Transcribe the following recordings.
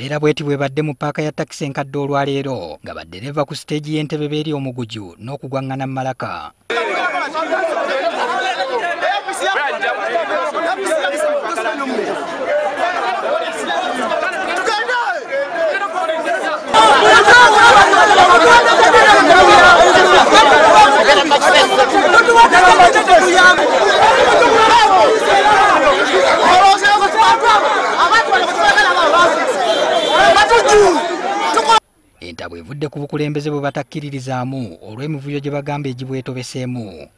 Embeera bw'eti bw'ebadde mu ppaaka ya takisi enkadde olwaleero nga baddereeva ku siteegi y'Entebe beeri omuguju n'okugwaŋŋana mu malaka. Entabwe evudde ku bukulembeze bwe batakkiririzaamu olw'emivuyo gye bagamba egibwetobeseemu.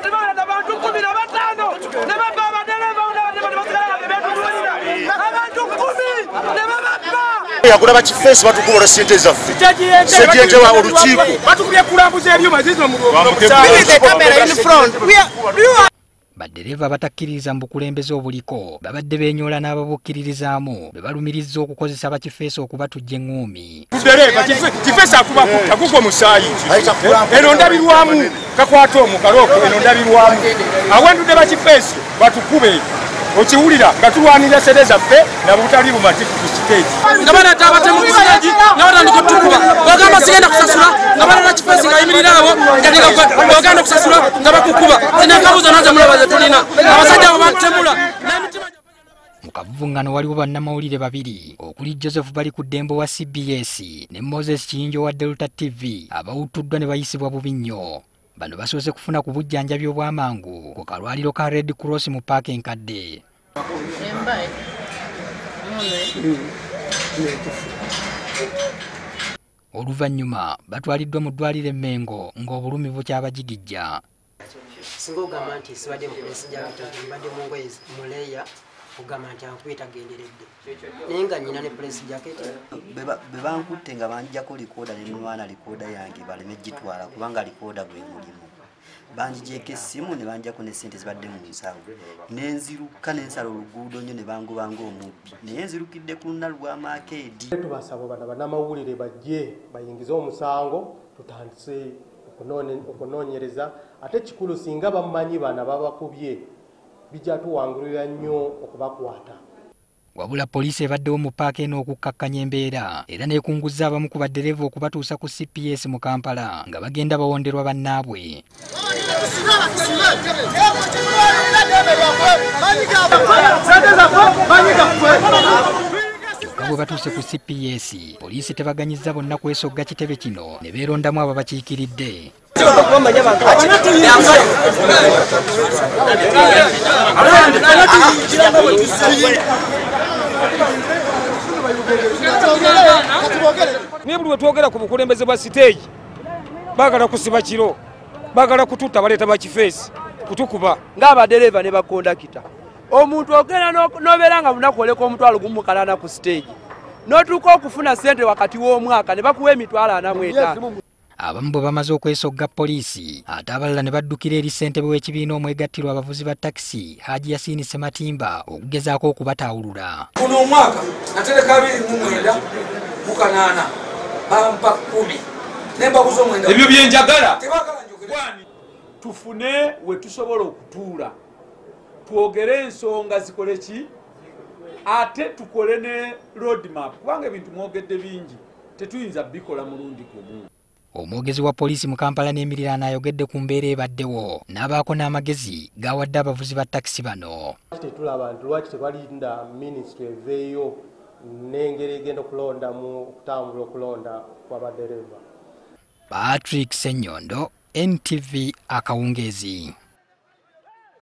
Yagula bakifeesi batukuba ssente zaffe. Ssente y'Entebe olukiiko. Batukubye kulambuza ebyuma zizo mu Baddereeva abatakkiririza mu bukulembeze obuliko babadde beenyoola n'ababukkiririzaamu be balumiriza okukozesa bakifeesi okubatujja eŋŋuumi. Ddereeva kifeesi akuba kugwa musaayi. Eno ndabirwamu kakwata omukalooko eno ndabirwamu. Awendudde bakifeesi batukube. Okiwulira nga tulwanirira ssente zaffe na butali bumativu ku siteegi. Nga baleeta abatemu ku siteegi nga batandika otukuba. Bagamba sigenda kusasula nga baleeta kifeesi ng'ayimirira awo nga ogenda okusasula nga bakukuba. Zino enkabuzo nazo mulaba ze tulina. Abasajja abo batemula. Mu kavuvuŋŋano waliwo bannamawulire babiri okuli Joseph Balikuddembe wa CBS ne Moses Kiyingi owa Delta TV abawutuddwa ne bayisibwa bubi nnyo. Bano basoose kufuna ku bujjanjabi obw'amangu ku kalwaliro ka Red Cross mu ppaaka enkadde. Oluvannyuma batwaliddwa mu ddwaliro e Mmengo ng'obulumi bukyabajigijja. Singa ogamba nti sibadde mu press jacket, mbadde mu ngoye mu leya, ogamba nti ankubye tagenderedde. Naye nga nnyina ne press jacket. Be bankutte nga banjjako likoda ne nnwana likoda yange baleme gitwala kubanga likoda gwe mulimu. Banjigyeko essimu ne banjjako ne ssente zibadde mu nsawo. Ne nziruka ne nsala oluguudo nnyo ne bangoba ng'omubbi. Naye nzirukidde ku lunaku lwa makeedi. Tubasaba bano bannamawulire bajje bayingize omusango tutandise okunoonyereza ate kikulu singa bamumanyi bano babakubye bijja tuwangulira nnyo okubakwata. Wabula poliisi ebaddewo mu ppaaka eno okukkakkanya embeera era n'ekunguzza abamu ku baddereeva okubatuusa ku CPS mu Kampala nga bagenda bawonderwa bannaabwe. Kyokka bwe batuuse ku CPS, poliisi tebaganyizza bonna kwesogga kitebe kino ne beerondamu ababakiikiridde. Naye buli we twogera ku bukulembeze bwa siteegi baagala kusiba kiro, baagala kututta, baleeta bakifeesi kutukuba. Ng'abadereeva ne bakondakita, omuntu ogenda n'obeera nga lunaku oleka 1,500 ku siteegi n'otuuka okufuna ssente wakati w'omwaka ne bakuwa 45,000. Abamu bwe bamaze okwesogga poliisi ate abalala ne baddukira eri ssentebe w'ekibiina omwegattirwa abavuzi ba takisi Haji Yasini Sematimba okugezaako okubataawulula. Guno omwaka natereka 29 mu 8 bampa 10 ne mbabuza 9. Ebyo bye njagala tufune we tusobola okutuula twogere ensonga zikole ki ate tukole ne roadmap kubanga ebintu mwogedde bingi tetuyinza bikola mulundi gumu. Omwogezi wa poliisi mu Kampala n'emiriraano ayogedde ku mbeera ebaddewo n'abaako n'amagezi g'awadde abavuzi ba takisi bano. Tetulaba nti lwaki tebalinda minisitule eveeyo n'engeri egenda okulondamu okutambula okulonda kw'abadereeva. Patrick Ssenyondo, NTV akawungeezi.